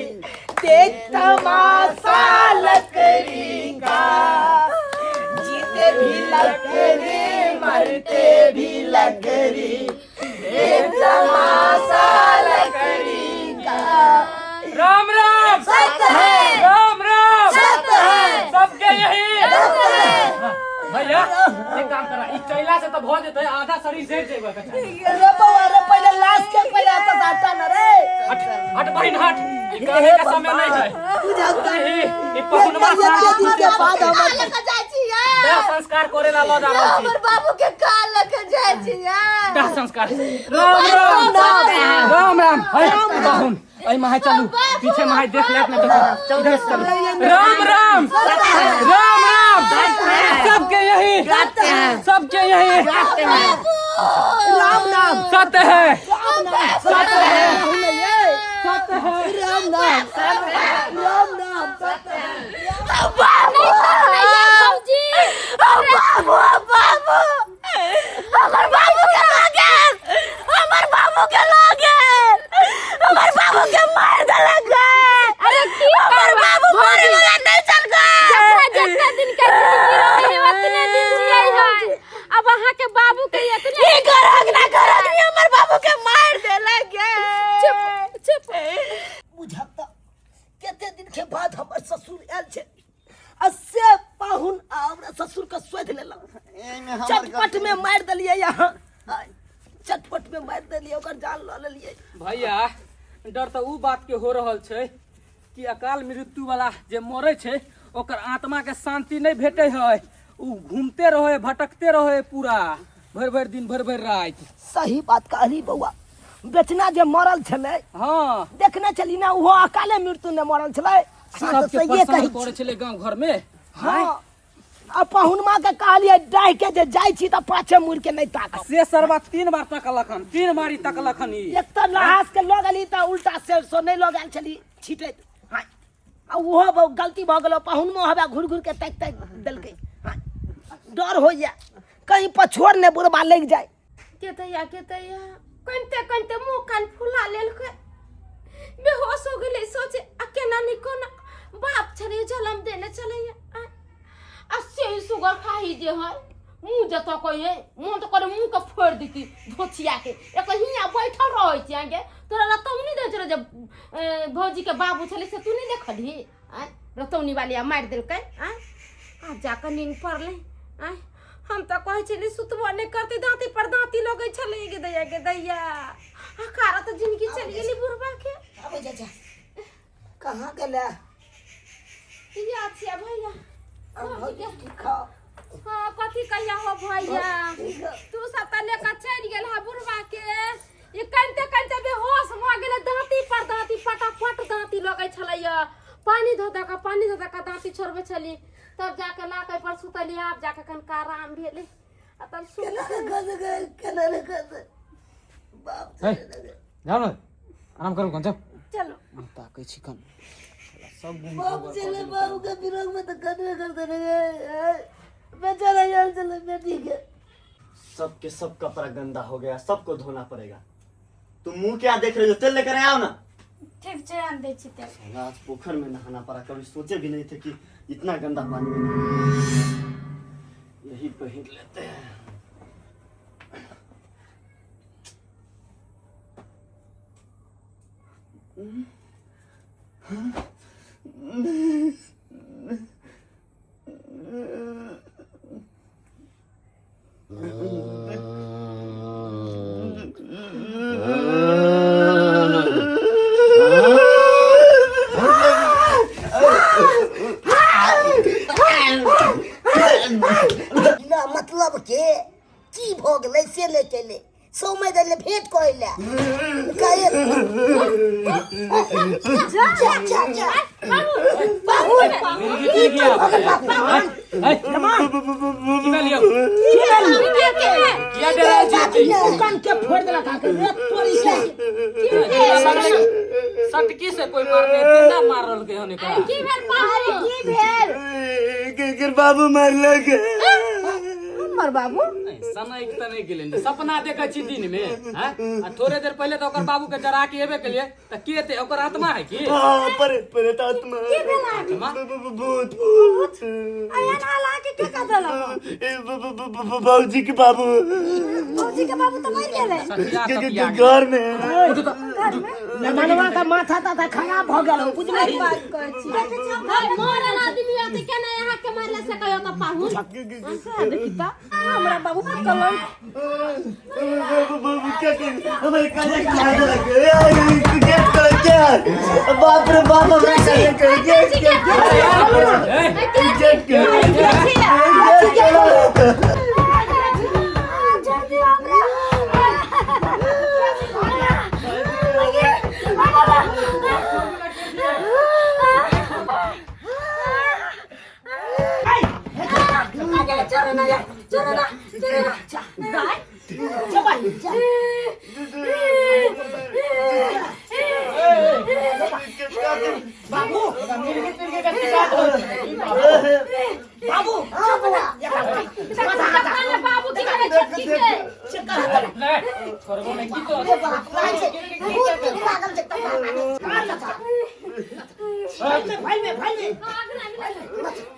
देख तमाशा लकड़ी का जीते भी लकड़ी मरते भी लकड़ी देख तमाशा लकड़ी का राम राम सत्य है राम राम सत्य है सबके यही भैया एक काम करा ई चैला से तो भ जेतै आधा शरीर जरि जेबै रे बउआ रे पहले लाश के पहिले एतऽ से हटा न रे। हट हट बहिन हट, ई काने के समय नहीं है। बुझल ई ई पहुनवा एते दिन के बाद हमर लऽ कऽ जाइ छियै। दाह संस्कार करे ला लऽ जा रहल छी। हमर बाबू के काल लऽ कऽ जाइ छियै। दाह संस्कार। राम राम राम राम। है पाहुन, एहि माहे चलू, पीछे माहे देख लेत ना तो इधर से चलू। राम राम राम राम। सबके यही, सबके यही राम नाम सत्य है, सत्य है, सत्य है। राम नाम, राम नाम सत्य है। भौजी बाबू बाबू, हमर बाबू के लऽ गेल, हमर बाबू के लऽ गेल, हमर बाबू के मार देलक गे। अरे की हमर बाबू मरे वाला नहीं चल गए। जितना दिन के जिंदगी रहे है उतने दिन जियै है। अब अहाँ के बाबू के इतने की करक ना करक, हमर बाबू के मार देलक गे। चुप चुप। बुझल तऽ कते दिन के बाद हमर ससुर आयल छै आ से पाहुन आ हमरा ससुर के शोधि लेलक। चटपट में मारि देलियै यहाँ, चटपट में मारि देलियै, ओकर जान लऽ लेलियै। भैया डर तऽ उ बात के हो रहल छै कि अकाल मृत्यु वाला जे मरे छै ओकर आत्मा के शांति नहीं भेटे है, उ घूमते रहे भटकते रहे पूरा भरि भरि दिन भरि भरि राति। सही बात कहली बौआ, बेचना जे मरल छलै। हाँ देखने छली ना, ओहो अकाले मृत्यु ने मरल छलै। से तऽ सबके सहिए परेशान कहै करे छी। छलै गाँव घर में। हाँ, आ पहुनमा के कहलियै डाहि के जे जाइ छी तऽ पाछे मुड़ि के नहि ताकब। से सरवा 3 बार तकलखन, 3 बारी तकलखन ई। एक तऽ लहास के लऽ गेली तऽ उल्टा से सो नहि लऽ गेल छली छिटैत। हाँ, आ ओहो बहुत गलती भऽ गेलो, पहुनमो हवा घुरि घुरि के ताकि ताकि देलकै। हाँ, डर होइया कहीं पछोड़ ने बुढ़बा लागि जाय। के दैया के दैया, कनिते कनिते मुँह कान फुला लेलकै, बेहोश हो गेलै। सोचे आ केना नहि कोना बाप छलै जलम देने छलैया आ से सुगर खाही जे है मुँह जतऽ कहिए मोन तऽ करे मुँह के फोड़ि देती धोछिया के। एक हियाँ बैठल रहै छी आगे, तोरा रतौनी दै छलै जे भौजी के बाबू छलै से तू नहि देखलही? आँय रतौनी वाली आ मारि देलकै। आँय आब जाकऽ नींद पड़लै। आँय हम तऽ कहै छलियै सुतबो नहि करतै, दाँती पर दाँती लगै छलै। गे दैया गे दैया, अकारा तऽ जिनगी चलि गेली बुढ़बा के। आबै जा जा, कहाँ गेलै? या छिया भैया। भौजी ठीक खा। हाँ कथी कहिया हो भैया, तू सब तऽ लेकर चलि गेल हा बुढ़बा के। ई कनिते कनिते बेहोश भऽ गेलै, दाँती पर दाँती पटापट दाँती लगै छलैया। पानी धऽ धऽ कऽ, पानी धऽ धऽ कऽ दाँती छोड़बै छली, तब जाके ला कऽ पर सुतलियै। आब जाके कनिका आराम भेलै आ तब सुत। केना ने खस गेल, केना ने खस बाप। है, जाओ ना, आराम करू कन, जाओ। चलो ताकै छी कन सब गुम। बाप चले, बाबू के विरोध में तो कदमे करते रहे, बेचारा यार चले बेटी के। सबके सब कपड़ा गंदा हो गया, सबको धोना पड़ेगा। तुम मुंह क्या देख रही हो, तेल लेकर आओ ना। ठीक छै, आन दै छी तेल। साला आज पोखर में नहाना पड़ा, कभी सोचे भी नहीं थे कि इतना गंदा पानी में नहाना। यही पहन लेते हैं। बिना मतलब के की भऽ गेलै से ले चले सौमय दै भेंट करै लए कहे जा जा जा मिर्गी तिर्गी आबै है। है, की भेल यौ? किया डराइ छी एते? कान के फोड़ देलक अहाँके रे तोरी के। सटकी से कोई मारने एते ना मारलकै हन एकरा। की भेल पाहुन? की भेल? केकर बाबू मारलक? हमर बाबू सनक तऽ नहि गेलै, सपना देखै छी दिन में हैं? आ थोड़े देर पहिले तऽ ओकर बाबू के जरा के एबे केलिए तऽ के एते ओकर आत्मा है की? हाँ, परे परे आत्मा। आत्मा? भूत भूत। एहन हाल अहाँके के कऽ देलक? ए, बाबूजी के बाबू। भौजी के बाबू तऽ मरि गेलै। सटिया के- के- तटिया के घर में। उठू तऽ। घर में मनवा का माथा ताथा खराब भ गेल हो बुझलही बात कहै छी मरल आदमी होते केना यहाँ के मारला से कहियो त पाहुन देखी त हमरा बाबू पर कलंक बाबू बाबू क्या कर हमारे काले खा क्या कर क्या बाप रे बाप हमारे काले कर क्या क्या क्या क्या क्या जल्दी हमरा चलो ना चलो ना चलो ना बाबू बाबू बाबू की करे छटकी के छोड़बो नहीं की तो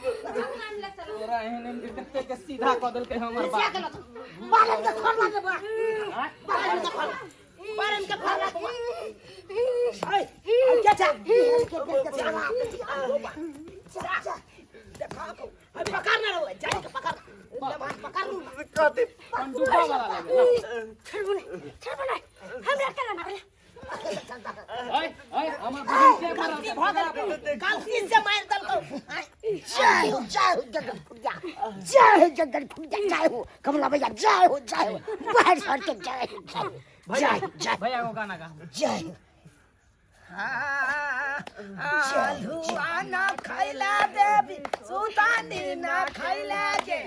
तोरा एहन एहन कते के सीधा कऽ देलकै हमर बाप। पंडुका वाला लेबै ना। हमरा केना मारले ओए ओए हमर बहिन के मारल। गलती से मार देलकौ जय हो जय हो जगन फुटिया जय हो जगन फुटिया जय हो कमला भैया जय हो जय हो बाहर सर के जय हो जय हो जय जय भैया एगो गाना गा। जय हो आलुआ ना खैला देवी सुतानी ना खैला के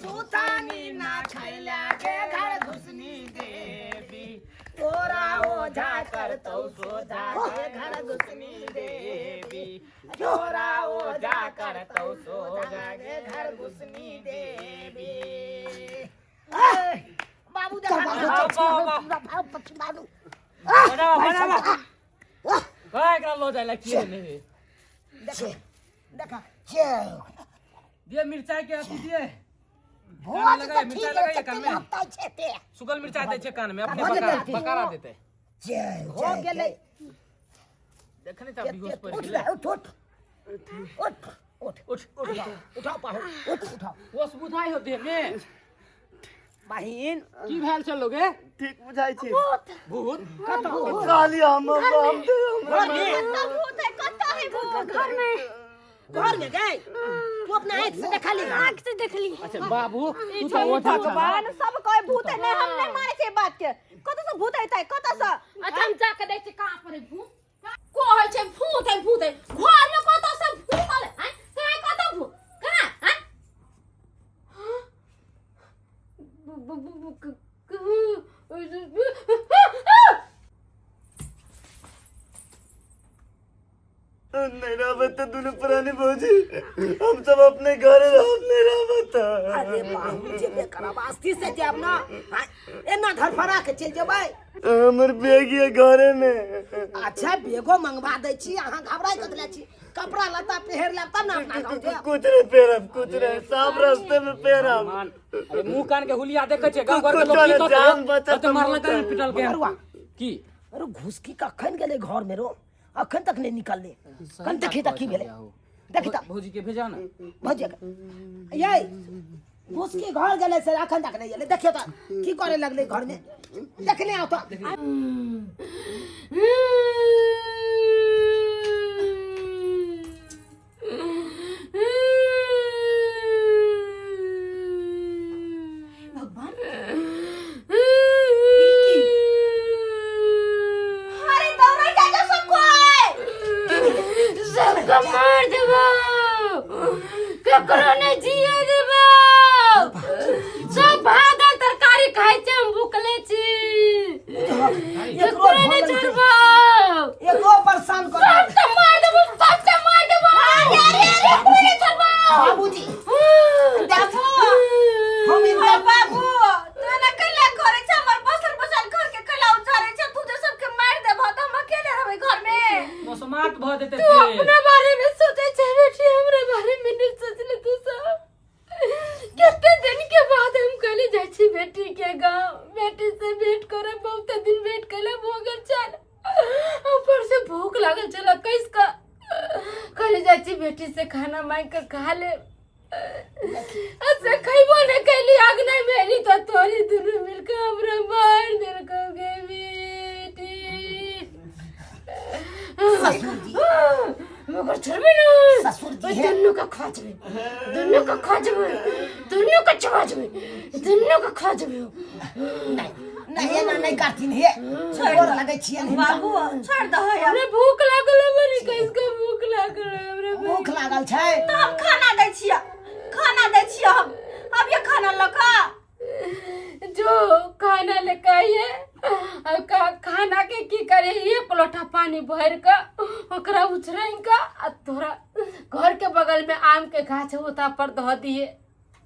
सुतानी ना खैला के घर घुसनी देवी तोरा ओझा करतौ सोझा के घर घुसनी देवी तोरा ओझा करतौ सोझा के घर घुसनी देवी बाबू देखा बनावा बनावा। का एकरा लऽ जाय ला की नहीं। देखा जय हो दिए मिरचाई के अथी दिए। भोज लगाइए, तऽ मिरचाई ठीक लगाइए है कान में। हफ्ता छै ते सुखल मिरचाई दै छै कान में अपने भऽ बकारा जेतै। बकारा देतै। जय हो गेलै देखने त बेहोश पड़ि उठ गेलै। उठ उठ उठ उठ उठ उठ उठाओ पाहु उठ उठाओ होश बुझाइ हो देह में। बहिन की भेल छल लोगे? ठीक बुझाइ छी भूत कहलियै हम हम घर में कत्ता भूत है कत्ता है भूत घर में घर में गए तू अपना आँख से देखा ली आँख से देखली अच्छा बाबू तू तो ओझा छह। भगवान सब कोई भूत है नहीं हम नहीं माने छै बात के कत से भूत ऐतै कत से अच्छा हम जाके देखै छी कहाँ पर है भूत कहै छै भूत है भूत है घर में कतौ से भूत आले आँय कहाँ कतौ भूत कहाँ आँय नहीं रहबे तो दोनों प्राणी भौजी हम सब अपने घरे रहब नहीं रहबे तो अरे बाबू जेबे करब आस्ती से जायब ना हाँ, एना धरफड़ा के चलि जेबै हमर बैग ये घरे में अच्छा बेगो मंगवा दै छी अहाँ घबराइ कत ले छी कपड़ा लत्ता पहिर लेब तब ने अपना गाँव जायब कुछ नहीं पेरब कुछ नहीं साफ रास्ते में पेरब मान अरे मुंह कान के हुलिया देखै छै गांव घर के लोग कुछ की कहतै? जान बचत कहतै मारलकै मुँह पिटलकै मरुआ। की अरे घुसकी कखन गेलै घर में रो अखन तक नहीं निकलले कन देखी त की भेलै देखी त भौजी के भेजा ना भौजी के ये घुसकी घर गेलै से अखन तक नहीं गेलै देखियो त की करे लगलै घर में देखने आओ त भगवान अरे दौड़ै जा जा सब कोई सबके मार देबो ककरो नहि जिए देबो सब भात दालि तरकारी खाइ छै हम भुखले छी एकरो ककरो नहि छोड़बो एकरो परेशान कर सबके मार देबो सबके मार देबो अरे अरे अरे कोई नहि छोड़बो बाबूजी बाबू हम अरे बाबू तू एना कैला करे छै हमर बसल बसल घर के कैला उजारे छै तू जे सबके मारि देबह तऽ हम अकेले रहबै घर में मसमात भऽ जेतै तू फेर। अपना बारे में सोचे छे बेटी हमरा बारे में नहीं सोचले तू सब कितने दिन के बाद हम कहले जाइ छी बेटी के गांव बेटी से भेंट करे बहुत दिन भेंट कले भो गेल चल ऊपर से भूख लागल छल कस कऽ कहले जाइ छी बेटी से खाना मांगि कऽ खा ले से खैबो नहि कैली अगना में एली तो तोरी दुनू मिल के हमरा मार देलको गे बेटी। ससुर जी। मगर छोड़बे ना। ससुर जी है। दुनू के खा जेबै, दुनू के खा जेबै, दुनू के चबा जेबै, दुनू के खा जेबै। नहीं नहीं, एना नहीं करथिन हे, गोर लगै छियनि हिनका। बाबू, छोड़ दहो यार। हमरा भूख लागल है, बड़ी कैस के भूख लागल है हमरा। भूख लागल छै तऽ हम खाना दै छियै, खाना दै छियै हम। अब ये खाना लऽ कऽ जो खाना लेके आइए और खाना के की करे, एक लोटा पानी भर के ओकरा उछरैन के आ तोरा घर के बगल में आम के गाछ है ओता पर धो दिए।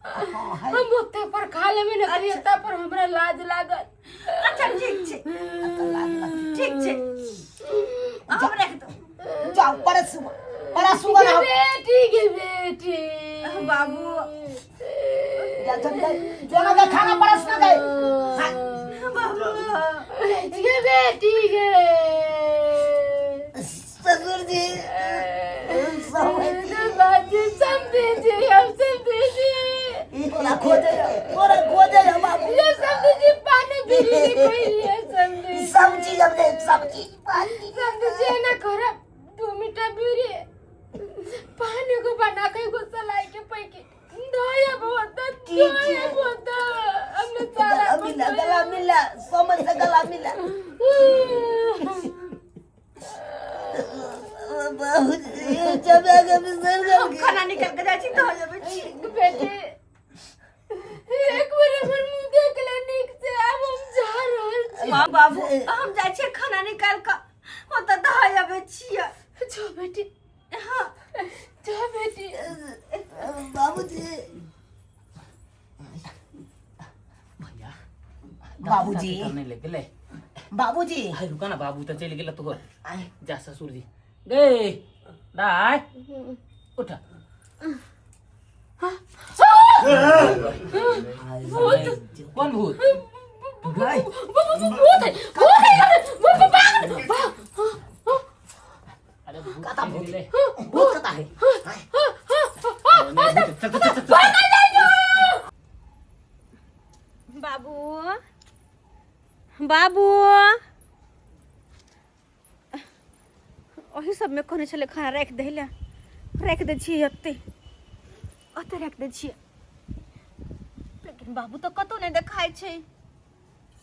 हम ओते पर खा लेबे ने तऽ एता पर हमरा लाज लागल। अच्छा ठीक छै, ठीक छै, हम राखि दो। जाओ परसू परसू बनाओ। बेटी के बेटी। बाबू। जा चल गए जो ना गए खाना परस ना गए। बाबू ये बेटी के। ससुर जी सब बाजी सब दीजिए, हम सब दीजिए। तोरा खोजे, तोरा खोजे है बाबू। ये सब दीजिए, पानी भी नहीं कोई ये सब दीजिए। सब चीज हमने, सब चीज पानी। सब दीजिए ना खराब 2 मीटर बीरी पानी को बना के को सलाई के पैके दया बहुत दया बहुत हमने सारा गला मिला, गला मिला, समझ से गला मिला। जब आगे बिसर गए। हम खाना निकल के जाइ छी तऽ हो जेबै छी। बेटे एक बार हमर मुंह देख ले नीक से, आब हम जा रहल छी। बाबू हम जाइ छियै खाना निकाल कऽ ओतऽ दहाइ अबै छियै। जो बेटी। हाँ। जो बेटी। बाबूजी। भैया। बाबूजी। करने लग गेलै। बाबूजी। अरे रुका ना बाबू तऽ चलि गेल तोहर। आय। जा ससुर जी। गे दाय उठ। भूत। कौन भूत? गए। भूत है, भूत है, भूत भाग। अरे भूत कता चलि भूत? गेलै। भूत कता है? चल, चल, चल, चल। बाबू बाबू ओही सबमे कहने छलै खाना राखि दै लए, राखि दै छियै ओते ओते राखि दै छियै। लेकिन बाबू तऽ कतहु नहि देखाइ छै,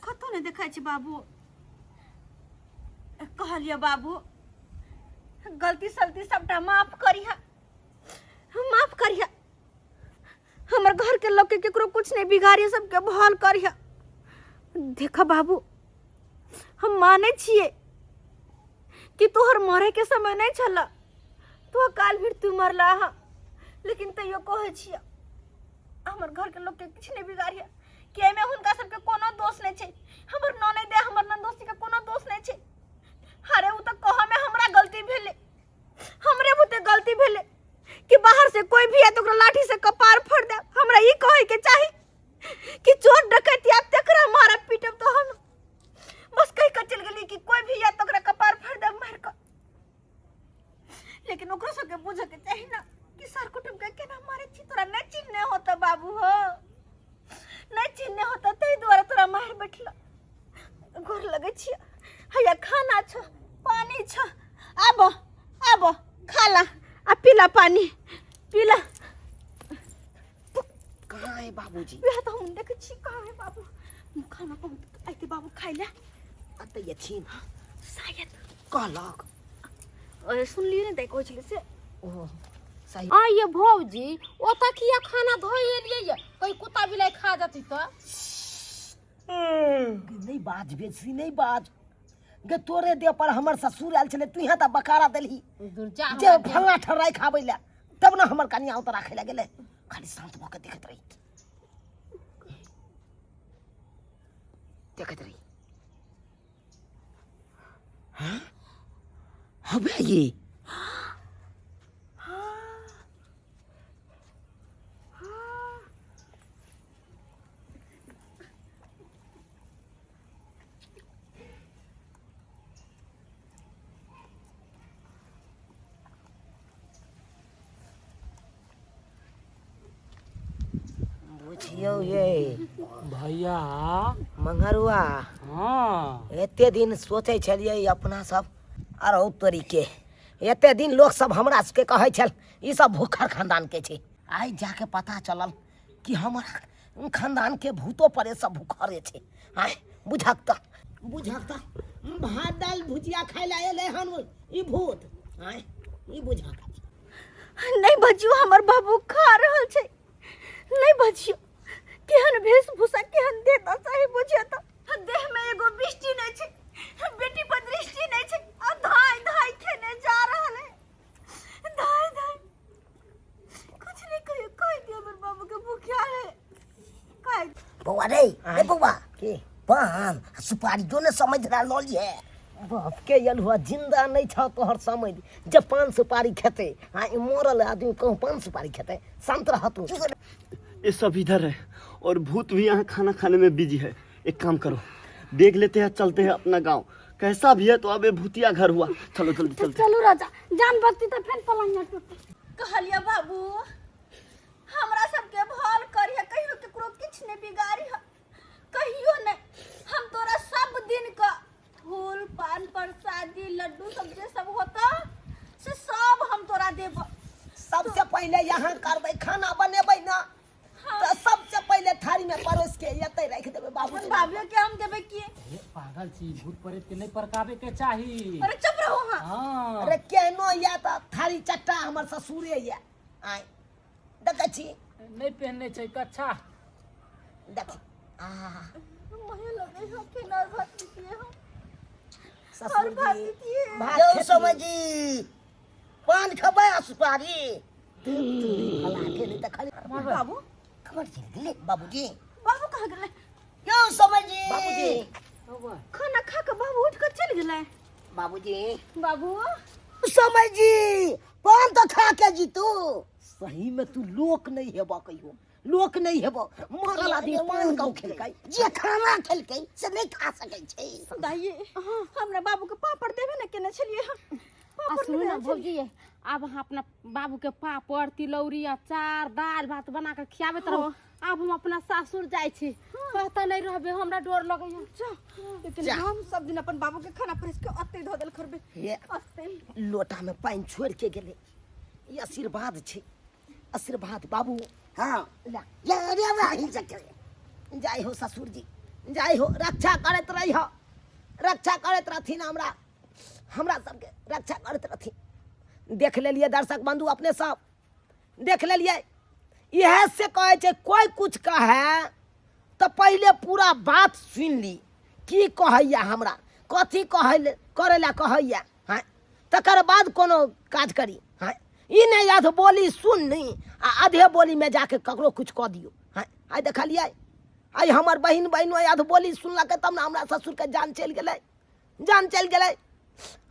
कतहु नहि देखाइ छै बाबू। कहलियै बाबू गलती सलती सबटा माफ करिह, माफ करिह। हमर घर के लोग के केकरो कुछ नहीं बिगाड़िए, सबके भल करिह। देख बाबू हम माने छियै कि तोहर मरे के समय नहीं छल, तो अकाल मृत्यु मरला हा, लेकिन तैयो कहै छियै हमर घर के लोग के किछु नहीं बिगाड़िए कि एहिमे हुनका सबके कोनो दोष नहीं छै। हमर ननैद है, हमर ननदोसी के कोनो दोष नहीं छै। अरे उ तऽ कहऽ में हमरा गलती भेलै, हमरे बुते गलती भेलै कि बाहर से कोई भी आए तो ओकरा लाठी से कपार फोड़ दे। हमरा ई कहै के चाही कि चोर डकैत आयत तकरा मारब पीटब, तो हम बस कहि कऽ चलि गेली कि कोई भी आयत तो ओकरा कपार फोड़ देब मारि कऽ। लेकिन ओकरो सबके बुझऽ के चाही ना कि सर कुटुम्ब के केना मारै छी। तोरा नहि चिन्हने होतऽ बाबू हो, नहि चिन्हने होतऽ ताहि दुआरे तोरा मारि बैठल। गोर लगै छियै, हैया खाना छौ पानी छौ, आब आब खा ला आ पीला पानी पीला। कहाँ है बाबूजी? वएह तऽ हम देखै छी कहाँ है बाबू। खाना बहुत आइते बाबू खाइ लए। अतऽ ये छीन शायद कहलक। सुनलियै ने दाइ कहै छलै से। ओ सही। आ ये भौजी ओतऽ किया खाना धोइ एलियै ये, कहीं कुत्ता बिलाइ खा जेतै तऽ? नहीं बाज बेसी नहीं बाज गे, तोरे देह पर हमर ससुर आयल छलै, तू यहाँ तऽ बकारा देलही दुर्जा जे फल्ला ठहराइ खाबै लए, तब ने हमर कनिया ओतऽ राखै लए गेलै। खाली शान्त भऽ कऽ देखैत रही, देखैत रही। हाँ हवे ये बुझियौ ये भैया। मंगरुआ। हाँ। एते दिन सोचै छलियै अपना सब अरौ तोरीके, एते दिन लोक सब हमरा सबके कहै छल ई सब भूखर खानदान के छै, आइ जाके पता चलल कि हमरा खानदान के भूतो परे सब भूखरे छै। आइ बुझक तऽ, बुझक तऽ भात दालि भुजिया खाइ लए एलै हन ई भूत। आइ ई बुझक। नहि बजियौ, हमर बाबू खा रहल छै, नहि बजियौ। केहन वेशभूषा, केहन देह दशा है, बुझियौ तऽ देह में एगो बिष्टि नहि छै, बेटी पर दृष्टि नहि छै, आ धाय धाय खेने जा रहल है, धाय धाय। कुछ नहीं कहियो, कह दियो हमर बाबू के भूखिया है, कह। बौआ रे, ए बौआ। की? पान सुपारी जो ने समझ रहा लऽ लिए। बाप के यलुआ, जिंदा नहीं छौ तोहर समझ जे पान सुपारी खेते। हाँ, ई मरल आदमी कहूँ पान सुपारी खेते? शांत रह तू। ये सब इधर है और भूत भी यहाँ खाना खाने में बिजी है। एक काम करो, देख लेते हैं, चलते हैं अपना गांव। कैसा भी है तो अब ये भूतिया घर हुआ। चलो जल्दी चलते। चलू राजा, जान बचती तो फिर पलंग टूटी। कहलिए बाबू, हमरा सबके भल करिहे, कहियो केकरो किछु नहि बिगाड़िह, कहियो नहि। हम तोरा सब दिन का फूल पान प्रसादी लड्डू सब जे सब होता से सब हम तोरा देब। सबसे पहले यहाँ करबै, खाना बनेबै ना तो सबसे पहले थारी में परोस के एतै राखि देबै बाबू। बाबू के हम देबै की? ए, पागल छी, भूत प्रेत के नहीं परकावे के चाही। अरे चुप रहो। हाँ। हाँ। अरे केहनो या तऽ थारी चट्टा हमर ससुरे या। आय देखै छी। नहीं पहनने छै कच्छा। देख आ मोहे लगे हो कि नर भात दिए हो। ससुर और भात जी दिए। भात यौ खेतियै। समझी पान खेबै आ सुपारी भला के नहि तऽ खाली बाबू खबर चलि गेलै बाबूजी। बाबू कहाँ गेलै? यौ समझी। बाबूजी। खाना खा के बाबू उठ के चलि गेलै। बाबूजी। बाबू। समझी पान तऽ खा के जीतू। सही में तू लोक नहीं हेबा, कहियो लोक नहीं हेबा। मरल आदमी पान गाँव खेलकै। जे खाना खेलकै से नहीं खा सकै छै। दाई, हमरा बाबू के पापड़ देबे ने केने छलियै हम। आ पापड़ सुनू देबे ना ने छलियै। भौजी, आब अहाँ अपना बाबू के पापड़ तिलौरी अचार दालि भात बना के खियाबैत रहू। आब हम अपना सासुर जाइ छी, कहता नहीं रहबे, हमरा डर लगैया। जा, लेकिन हम सब दिन अपन बाबू के खाना परोस के अत्ते धो देल करबे। हे। अत्ते। लोटा में पानि छोड़ के गेलै, ई आशीर्वाद छै, आशीर्वाद बाबू। हाँ। ला। ले रे राही सके। जाइ हो ससुर जी, जाइ हो, रक्षा करैत रही हो, रक्षा करैत रहथिन, हमरा हमरा सबके रक्षा करैत रहथिन। देख लेलियै दर्शक बंधु, अपने सब देख लेलियै। इएह से कहै छै कोइ कुछ कहै तऽ पहिले पूरा बात सुनि ली, की कहैया हमरा, कथी कहै करै लए कहैया। हाँ, तकर बाद कोनो काज करी। हाँ, ई नहि अध बोली सुन आ आधे बोलीमे जाके ककरो कुछ कऽ दियौ। हाँ, आइ देखलियै, आइ हमर बहिन बहिनो अध बोली सुनलकै तब ने हमरा ससुरके जान चलि गेलै, जान चलि गेलै।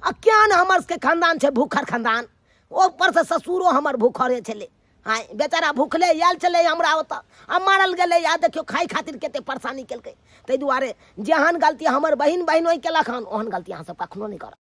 आ क्या ने हमर सबके खानदान छै भूखर खानदान, ऊपरसँ ससुरो हमर भूखरे छलै। हाँ, बेचारा भूखले आयल छलै हमरा ओतऽ आ मारल गेलै। आ देखियौ खाइ खातिर कते परेशानी केलकै। ताहि दुआरे जेहन गलती हमर बहिन बहिनोइ केलक हन, ओहन गलती अहाँ सब कखनो नहि करब।